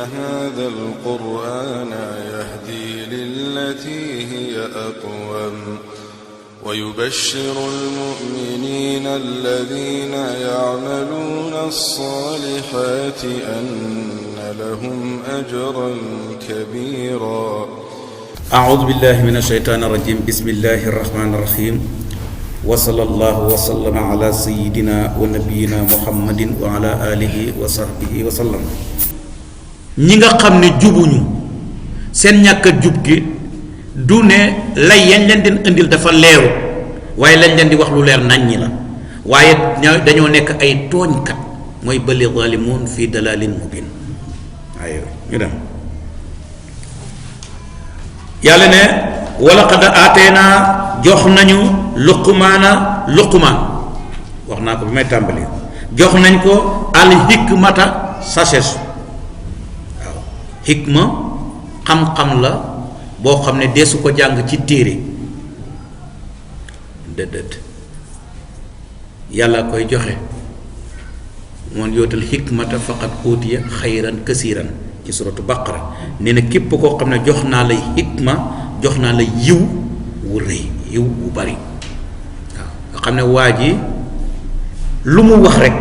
هذا القرآن يهدي للتي هي أقوم ويبشر المؤمنين الذين يعملون الصالحات أن لهم أجرا كبيرا. أعوذ بالله من الشيطان الرجيم. بسم الله الرحمن الرحيم. وصلى الله وسلم على سيدنا ونبينا محمد وعلى آله وصحبه وسلم. ñi nga xam ne jubuñu seen ñàkk a jub gi du ne lay yañ leen di indil dafa leeru waaye lañ leen di wax lu leer nañ ñi la waaye dañoo nekk ay tooñkat mooy bali zalimun fi dalalin mubin. ay ñu dem yàlla ne wala qad aatayna jox nañu luqmaan wax naa ko bi may tàmbali jox nañ ko al hikmata sagesse. waaw hikma xam-xam la boo xam ne deesu ko jàng ci téere déedéet yàlla koy joxe moon yootal hikmata faqad utiya xayran kasiran ci suratu baqara nee na képp koo xam ne jox naa lay hikma jox naa la yiw wu rëy yiw wu bari waaw nga xam ne waa ji lu mu wax rek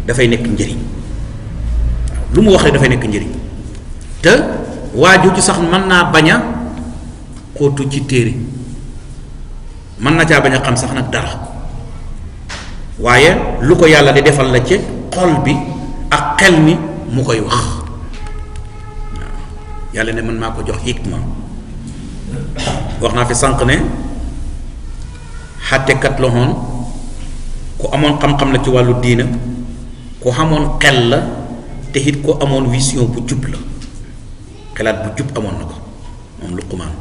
dafay nekk njëriñ waaw lu mu wax rek dafay nekk njëriñ te waaju ci sax mën naa bañ a xóotu ci téere mën na caa bañ a xam sax nag dara waaye lu ko yàlla di defal la ci xol bi ak xel mi mu koy wax waaw yàlla ne man maa ko jox hikma. wax naa fi sànq ne xàttekat la woon ku amoon xam-xam la ci wàllu diina ku xamoon xel la te it ku amoon vision bu jub la xelaat bu jub amoon na ko moom Luqmaan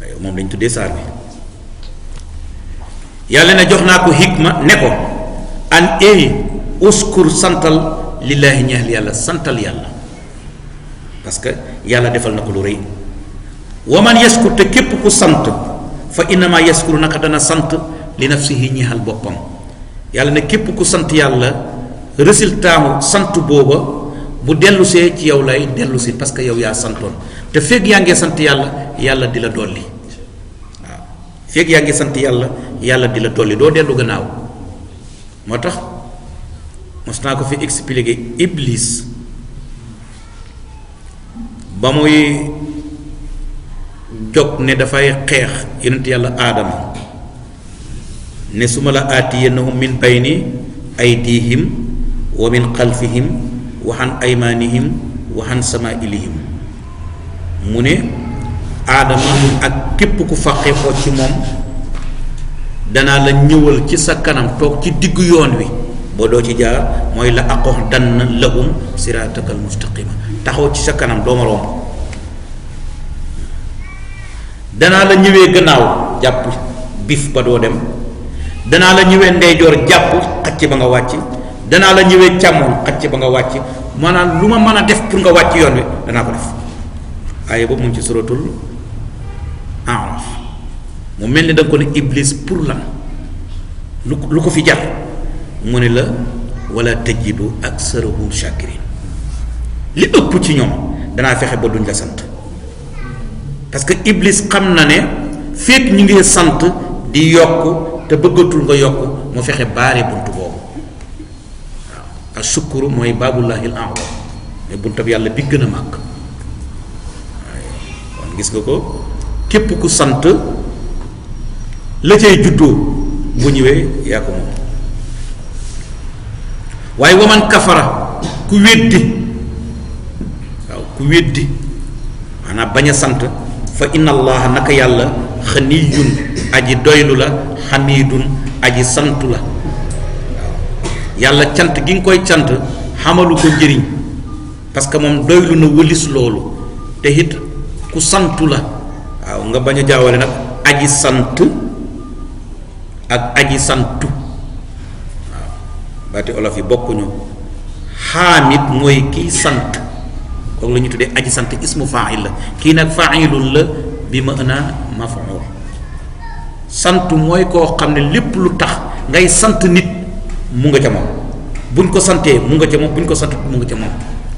ay moom lañ tuddee saar bi yàlla ne jox naa ko hikma ne ko an uskur santal lillaahi ñeexal yàlla santal yàlla parce que yàlla defal na ko lu rëy wa man yaskur te képp ku sant fa innama yaskuru naka dana sant li nafsihi ñeexal boppam yàlla ne képp ku sant yàlla résultat mu sant booba bu dellusee ci yow lay dellusi parce que yow yaa santoon te fekk yaa ngi sant yàlla yàlla di la dolli waaw fekk yaa ngi sant yàlla yàlla di la dolli doo dellu gannaaw moo tax mos naa ko fi expliquer Iblis ba muy jóg ne dafay xeex yonent yàlla aadama ne su ma la aatiyannahum min bayni aydihim wa min xalfihim wa an aymanihim wa an samailihim mu ne aadama ak képp ku fàqee ko ci moom danaa la ñëwal ci sa kanam toog ci diggu yoon wi boo doo ci jaar mooy la aqox dann lahum siratakal mustaqima taxaw ci sa kanam doo ma romb danaa la ñëwee gannaaw jàpp bif ba doo dem danaa la ñëwee ndeyjoor jàpp xacc ba nga wàcc danaa la ñëwee càmmoñ xacc ba nga wàcc maanaam lu ma mën a def pour nga wàcc yoon wi danaa ko def aaya boobu mu ngi ci suratul A'raf mu mel ni da nga ko ne Iblis pour lan lu ko fi jar mu ne la wala tajidu aksarahum shakirin li ëpp ci ñoom danaa fexe ba duñ la sant parce que Iblis xam na ne fekk ñu ngi sant di yokk te bëggatul nga yokk mu fexe baare buntu boobu waaw ashukuru mooy baabullahil a'zam mais buntab yàlla bi gën a màgg waaye kon gis nga ko képp ku sant la cay juddoo bu ñëwee yaa ko moom waaye waman kafara ku weddi waaw ku weddi maanaam bañ a sant fa inna allaha naka yàlla xaniyun aji doylu la xamidun aji santu la waaw yàlla cant gi nga koy cant xamalu ko njëriñ parce que moom doylu na wëlis loolu te it ku santu la waaw nga bañ a jaawale nag aji sant ak aji santu waaw baati olof yi bokkuñu xaamit mooy kiy sant kooku la ñu tuddee aji sant ismu fa'il la kii nag fa'ilun la bi maana maf'ul sant mooy koo xam ne lépp lu tax ngay sant nit mu nga ca moom buñ ko santee mu nga ca moom buñ ko sant mu nga ca moom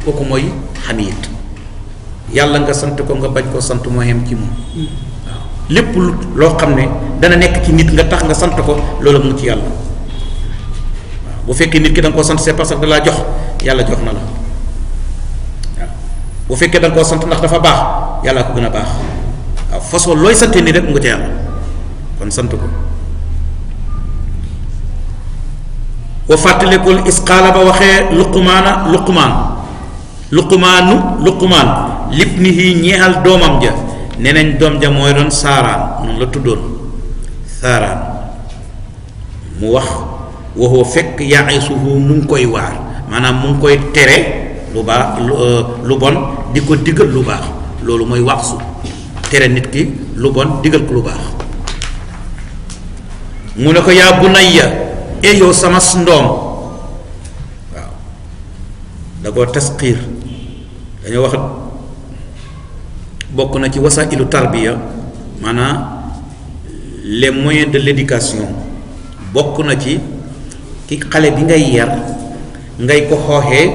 kooku mooy xamiid. yàlla nga sant ko nga bañ koo sant moo yem ci moom. waaw lépp loo xam ne dana nekk ci nit nga tax nga sant ko loolu mu ci yàlla. waaw bu fekkee nit ki da nga koo sant c'est parce que da laa jox yàlla jox na la. waaw bu fekkee da nga koo sant ndax dafa baax yàlla ko gën a baax. waaw façon looy sante nii rek mu nga ca yàlla kon sant ko. wa fàttalikul isqaala ba waxee luqmaan libnihi ñeexal doomam ja nee nañ doom ja mooy doon saaraan noonu la tuddoon saaraan mu wax waxoo fekk yaisuhu mu ngi koy waar maanaam mu ngi koy tere lu baax lu bon di ko digal lu baax loolu mooy waxsu tere nit ki lu bon digal ko lu baax. mu ne ko yaa bunayya e yow sama ndoom waaw da koo tasqiir dañoo wax bokk na ci wasailu tarbiya maanaam les moyens de l'éducation bokk na ci ki xale bi ngay yar ngay ko xooxee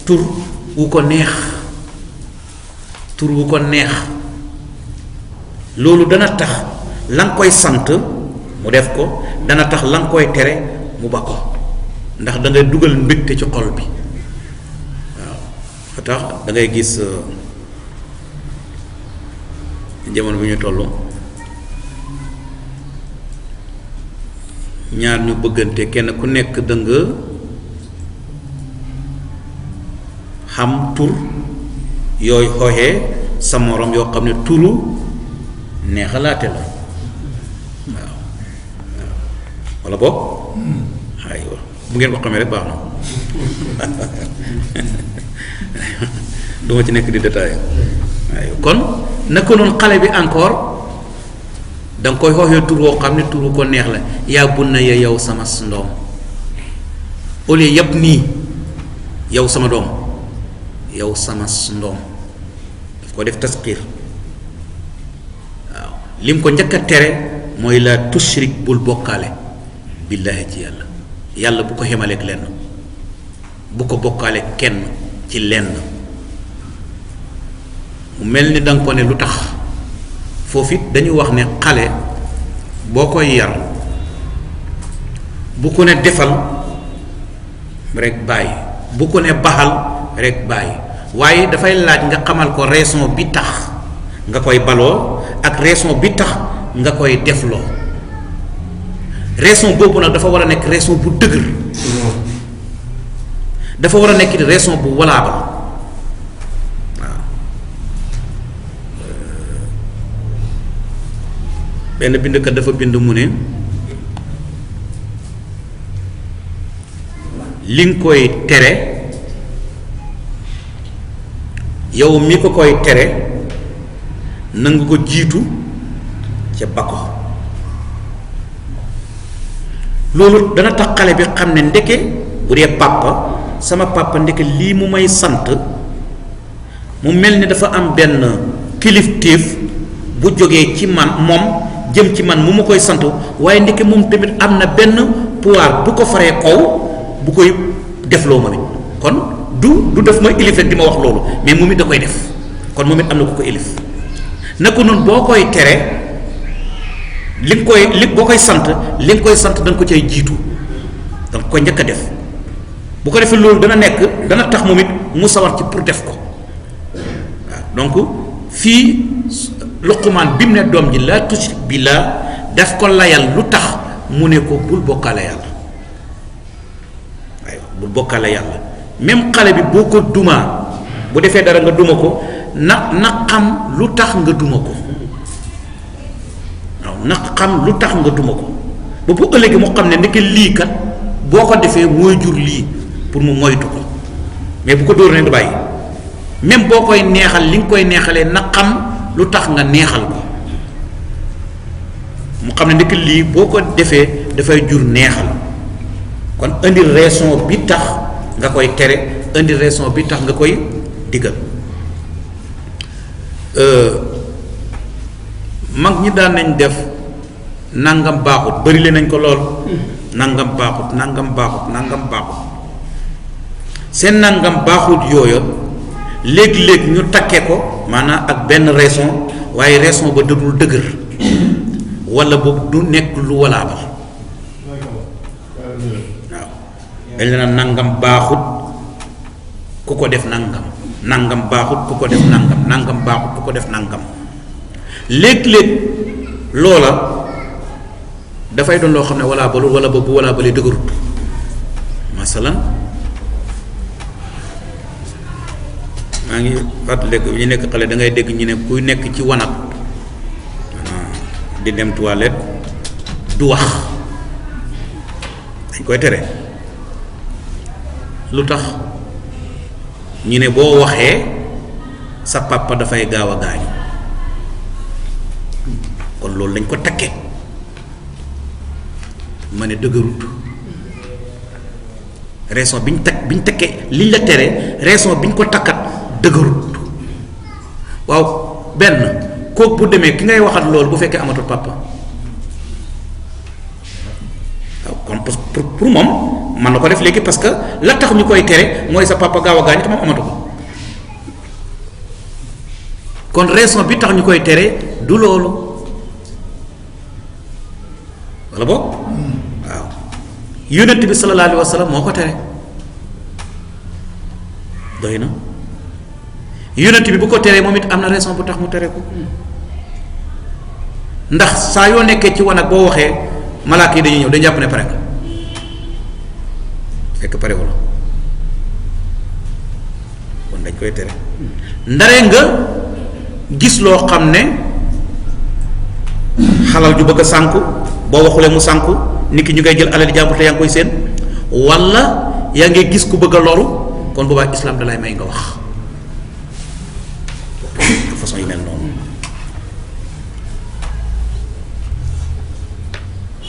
tur wu ko neex loolu dana tax la nga koy sant mu def ko dana tax la nga koy tere mu ba ko ndax da ngay dugal mbégte ci xol bi waaw fa tax da ngay gis jamono bi ñu toll ñaar ñu bëggante kenn ku nekk da nga xam tur yooyu xooxee sa morom yoo xam ne turu neexalaate la waaw wala boog aywa bu ngeen ko xamee rek baax na du ma ci nekk di détaillé aywa kon naka noonu xale bi encore da nga koy xooxee tur woo xam ne turu ko neex la yaa bunna ya yow sama ndoom au lieu yëpp nii yow sama doom yow sama ndoom daf ko def tasqiir waaw lim ko njëkk a tere mooy la tushrik bul bokkaale billaahi ci yàlla bu ko xemaleek lenn bu ko bokkaale kenn ci lenn mu mel ni danga ko ne lu tax foofu it dañu wax ne xale boo koy yar bu ko ne defal rek bàyyi bu ko ne baxal rek bàyyi waaye dafay laaj nga xamal ko raison bi tax nga koy baloo ak raison bi tax nga koy defloo raison boobu nag dafa war a nekk raison bu dëgër dafa war a nekk raison bu valable waaw benn bindkat dafa bind mu ne li nga koy tere yow mi ko koy tere nanga ko jiitu ca bakko loolu dana tax xale bi xam ne ndeke bu dee papa sama papa ndeke lii mu may sant mu mel ni dafa am benn kilifteef bu jógee ci man moom jëm ci man mu ma koy sant waaye ndeke moom tamit am na benn pouvoir bu ko faree kaw bu koy defloo ma it kon du def ma ilif rek di ma wax loolu mais moom it da koy def kon moom it am na ku ko ilif naka noonu boo koy tere boo koy sant li nga koy sant da nga ko cay jiitu da nga koy njëkk a def bu ko defee loolu dana tax moom it mu sawar ci pour def ko waaw donc fii Luqmaan bi mu ne doom ji laa tushrik billah daf ko layal lu tax mu ne ko bul bokkaale yàlla waaye bul bokkaale yàlla même xale bi boo ko dumaa bu defee dara nga duma ko na xam lu tax nga duma ko waaw na xam lu tax nga duma ko ba bu ëllëgee mu xam ne ndeke lii kat boo ko defee mooy jur lii pour mu moytu ko mais bu ko dóor ne du bàyyi même boo koy neexal li nga koy neexalee na xam lu tax nga neexal ko mu xam ne ndeke lii boo ko defee dafay jur neexal kon indi raison bi tax nga koy tere indi raison bi tax nga koy digal mag ñi daan nañ def nangam baaxut bëri leen nañ ko lool nangam baaxut seen nangam baaxut yooya léeg-léeg ñu takkee ko maanaam ak benn raison waaye raison ba dëdul dëgër wala boog du nekk lu walaabal waaw dañ la nangam baaxut ku ko def nangam baaxut ku ko def nangam baaxut ku ko def nangam léeg-léeg loola dafay doon loo xam ne walaabalul wala boobu walaabalee dëgërut masalan maa ngi fàttaliku ñu nekk xale da ngay dégg ñu ne kuy nekk ci wanag di dem toilette du wax dañ koy tere lu tax ñu ne boo waxee sa papa dafay gaaw a gaañu kon loolu lañ ko takkee ma ne dëgërut raison biñ takkee liñ la tere raison biñ ko takkat dëgërut waaw benn kooku bu demee ki ngay waxat loolu bu fekkee amatul papa waaw kon pour moom mën na ko def léegi parce que la tax ñu koy tere mooy sa papa gaaw a gaañu te moom amatu ko kon raison bi tax ñu koy tere du loolu wala boog waaw yonent bi sallallahu alayhi wa sallam moo ko tere doy na yonent bi bu ko teree moom it am na raison bu tax mu tere ko ndax saa yoo nekkee ci wanag boo waxee malaaka yi dañuy ñëw dañu jàpp ne pare nga fekk parewul kon dañ koy tere ndare nga gis loo xam ne xalal ju bëgg a sànku boo waxulee mu sànku nit ki ñu ngay jël alal jàmbur te yaa ngi koy seen wala yaa ngi gis ku bëgg a loru kon boobaa islam da lay may nga wax façon yu mel noonu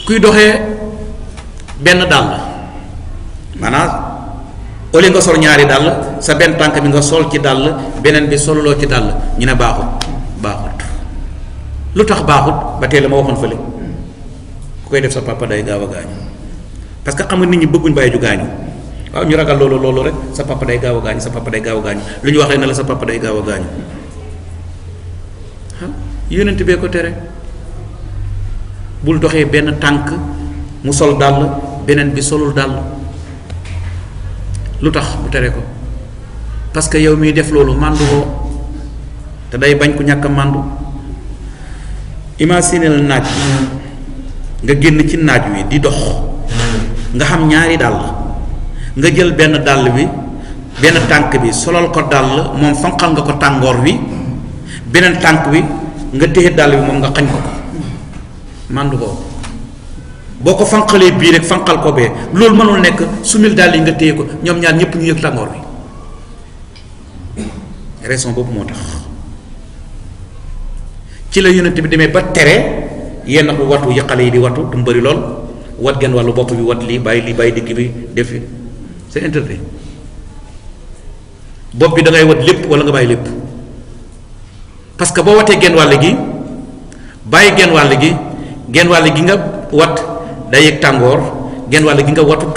kuy doxee benn dàll maanaam au lieu nga sol ñaari dàll sa benn tànk bi nga sol ci dàll beneen bi soluloo ci dàll ñu ne baaxut lu tax baaxut ba tey la ma waxoon fële ku koy def sa papa day gaaw a gaañu parce que xam nga nit ñi bëgguñ bàyyi ju gaañu waaw ñu ragal loolu rek sa papa day gaaw a gaañu sa papa day gaaw a gaañu lu ñu waxee ne la sa papa day gaaw a gaañu yonent bee ko tere bul doxee benn tànk mu sol dàll beneen bi solul dàll lu tax mu tere ko parce que yow miy def loolu màndu woo te day bañ ku ñàkk a màndu imagineel naaj nga génn ci naaj wi di dox nga xam ñaari dàll nga jël benn dàll bi benn tànk bi solal ko dàll moom fanqal nga ko tàngoor wi beneen tànk bi nga téye dàll bi moom nga xañ ko màndu ko boo ko fanqalee bii rek fanqal ko bee loolu mënul nekk sumil dàll yi nga téye ko ñoom ñaar ñëpp ñu yëg tàngoor bi raison boobu moo tax ci la yonent bi demee ba tere yenn watu yi xale yi di watu du mu bëri lool wat genn wàllu bopp bi wat lii bàyyi digg bi def fi c'est interdit bopp bi da ngay wat lépp wala nga bàyyi lépp parce que boo watee genn wàll gi bàyyi genn wàll gi nga wat day yëg tàngoor genn wàll gi nga watut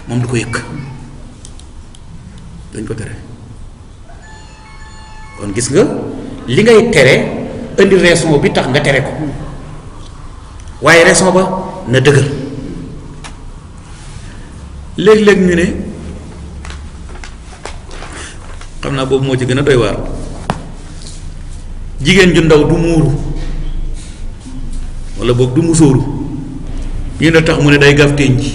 moom du ko yëg dañ ko tere kon gis nga li ngay tere indi raison bi tax nga tere ko waaye raison ba na dëgër léeg-léeg ñu ne xam naa boobu moo ci gën a doy waar jigéen ju ndaw du muuru walla boog du musóoru ñu ne tax mu ne day gaaf téeñ ji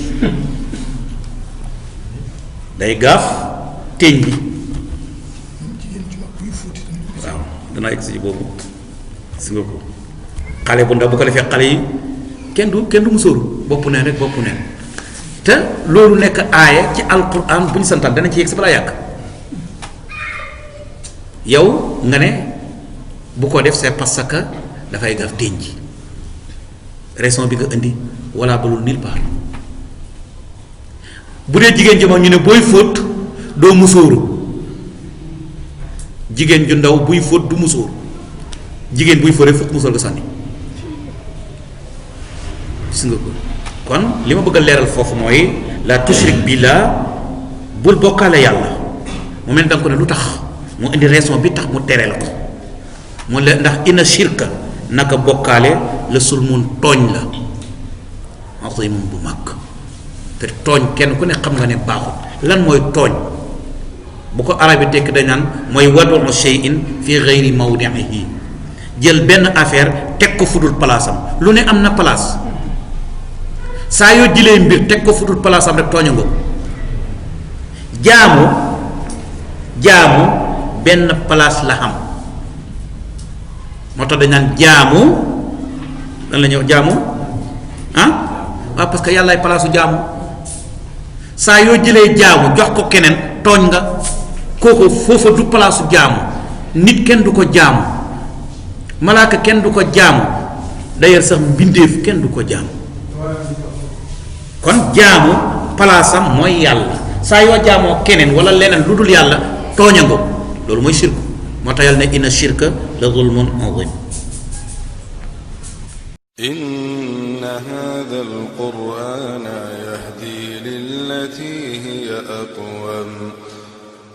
day gaaf téeñ bi waaw danaa egg si boobu gis nga ko xale bu ndaw bu ko defee xale yi kenn du musóoru bopp neen rek bopp neen te loolu nekk aaya ci alquran bu ñu santaan dana ci yegg si balaa yàgg yow nga ne bu ko def c'est parce que dafay gaaf téeñ ji raison bi nga indi walla balul nulle part bu dee jigéen ji moom ñu ne booy fóot doo musóoru jigéen ju ndaw buy fóot du musóoru jigéen buy fóot rek fokk musóor nga sànni gis nga ko kon li ma bëgg a leeral foofu mooy la tushrik billah bul bokkaale yàlla mu mel da nga ko ne lu tax mu indi raison bi tax mu tere la ko mu le ndax inna shirka naka bokkaale la sulmun tooñ la azimun bu mag te tooñ kenn ku ne xam nga ne baaxut lan mooy tooñ bu ko arabi tekk dañ naan mooy wadu shay'in fi ghayri mawdi'ihi jël benn affaire teg ko fudul palaasam lu ne am na place saa yoo jëlee mbir teg ko fudul palaasam rek tooña nga jaamu benn place la xam moo tax dañ naan jaamu lan la ñëw jaamu ah waaw parce que yàllaay palaasu jaamu saa yoo jëlee jaamu jox ko keneen tooñ nga kooku foofa du palaasu jaamu nit kenn du ko jaamu malaaka kenn du ko jaamu d'ailleurs sax mbindeef kenn du ko jaamu kon jaamu palaasam mooy yàlla saa yoo jaamoo keneen wala leneen lu dul yàlla tooña nga loolu mooy shirku moo tax yàlla ne inna shirka la zulmun azim inna hadha alqur'ana yahdi lillati hiya aqwam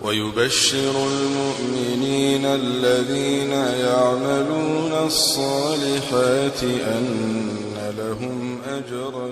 ويبشر المؤمنين الذين يعملون الصالحات أن لهم أجرا